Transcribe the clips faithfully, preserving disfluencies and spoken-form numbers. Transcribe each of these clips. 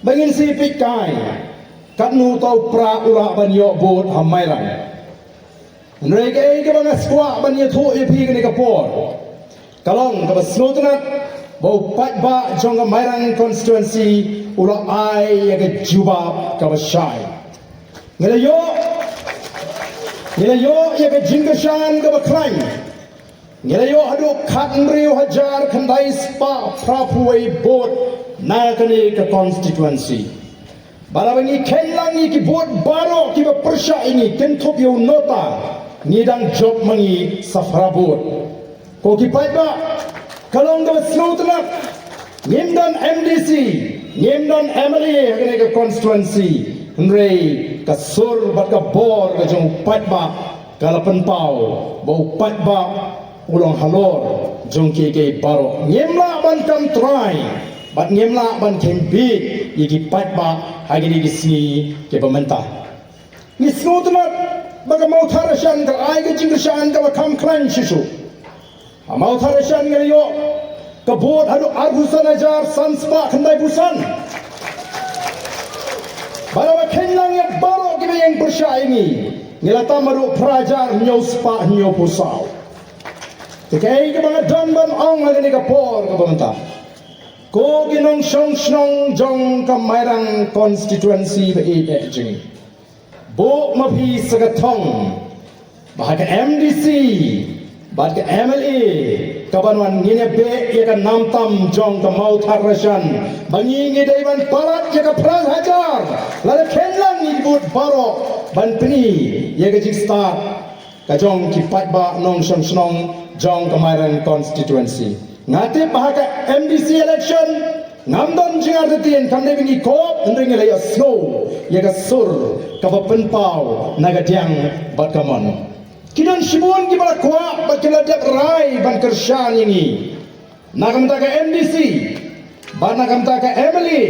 Ba ngin sa peit kai katno uto u para u lah ban ïoh vote ha Mairang. Hynrei kaei kaba nga kwah ban ïathuh ïa phi kane ka por ka long kaba sngewtynnat ba u paidbah jong ka Mairang constituency u la ai ïa ka jubab kaba shai. Ngi la ïoh, ngi la ïoh ïa ka jingkyrshan kaba khlaiñ. Ngi la ïoh haduh khathynriew hajar khyndai spah phraphew wei vote na kane ka constituency. Bad haba ngi kheiñ lang ïa ki vote baroh kiba pyrshah ïa ngi, kynthup ïa u nota, ngi dang jop ma ngi sa phra vote. Ko ki paidbah, ka long kaba sngewtynnat, ngim don M D C, ngim don M L A ha kane ka constituency. Hynrei ka sur bad ka bor ka jong u paidbah ka la pynpaw ba u paidbah u long halor jong kiei kiei baroh. Ngim lah ban kam trai bad ngim lah ban kheiñ bieit ïa ki paidbah ha kine ki sngi kiba mynta. Ngi sngewtynnat ba ka Mawthadraishan ka ai ka jingkyrshan kaba kham khlaiñ shisha. Ha Mawthadraishan ngi la ïoh ka vote haduh arphew san hajar san spah khyndaiphew san. Bad haba kheiñ lang ïa baroh kiba ïeng pyrshah ïa ngi, ngi la tam haduh phra hajar hynñiew spah hynñiewphew saw. Te kaei kaba nga don ban ong ha kane ka por kaba mynta, ko ki nongshong shnong jong ka Mairang constituency ba ïeit eh jong ngi, buh ma phi sa ka thong ba ha ka M D C bad ka M L A kaban wan, ngin ïa beh ïa ka nam tam jong ka Mawthadraishan, ba ngi ngi dei ban palat ïa ka phra hajar lada kheiñ lang ïa ki vote baroh ban pyni ïa ka jingstad ka jong ki paidbah nongshong shnong jong ka Mairang constituency. Nga tip ba ha ka M D C election ngam don jingartatien, kam dei ba ngi kop, hynrei ngi la ïohsngew ïa ka sur kaba pynpaw na ka diang bad ka mon. Ki don shibun kiba la kwah bad ki la dep rai ban kyrshan ïa ngi na ka bynta ka M D C bad na ka bynta ka M L A.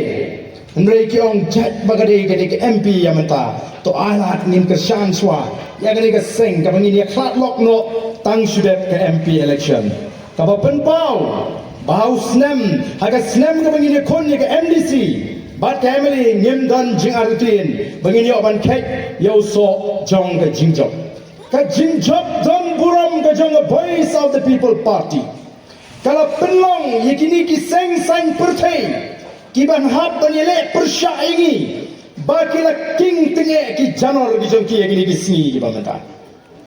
Hynrei ki ong jait ba ka dei ka dei ka M P ïa mynta, to ai lad ngin kyrshan shuwa ïa kane ka seng kaba ngin ïa khlad lok noh tang shu dep ka M P election. Kaba pynpaw ba ha u snem, ha ka snem kaba ngin ïakhun ïa ka M D C bad ka M L A, ngim don jingartatien ba ngin ïoh ban kheit ïa u soh jong ka jingjop. Ka jingjop don burom ka jong ka Voice of the People Party ka la pynlong ïa kine ki seng saiñ pyrthei kiban hap ban ïaleh pyrshah ïa ngi, ba ki la king tyngeh ki janor ki jong ki ïa kine ki sngi kiba mynta.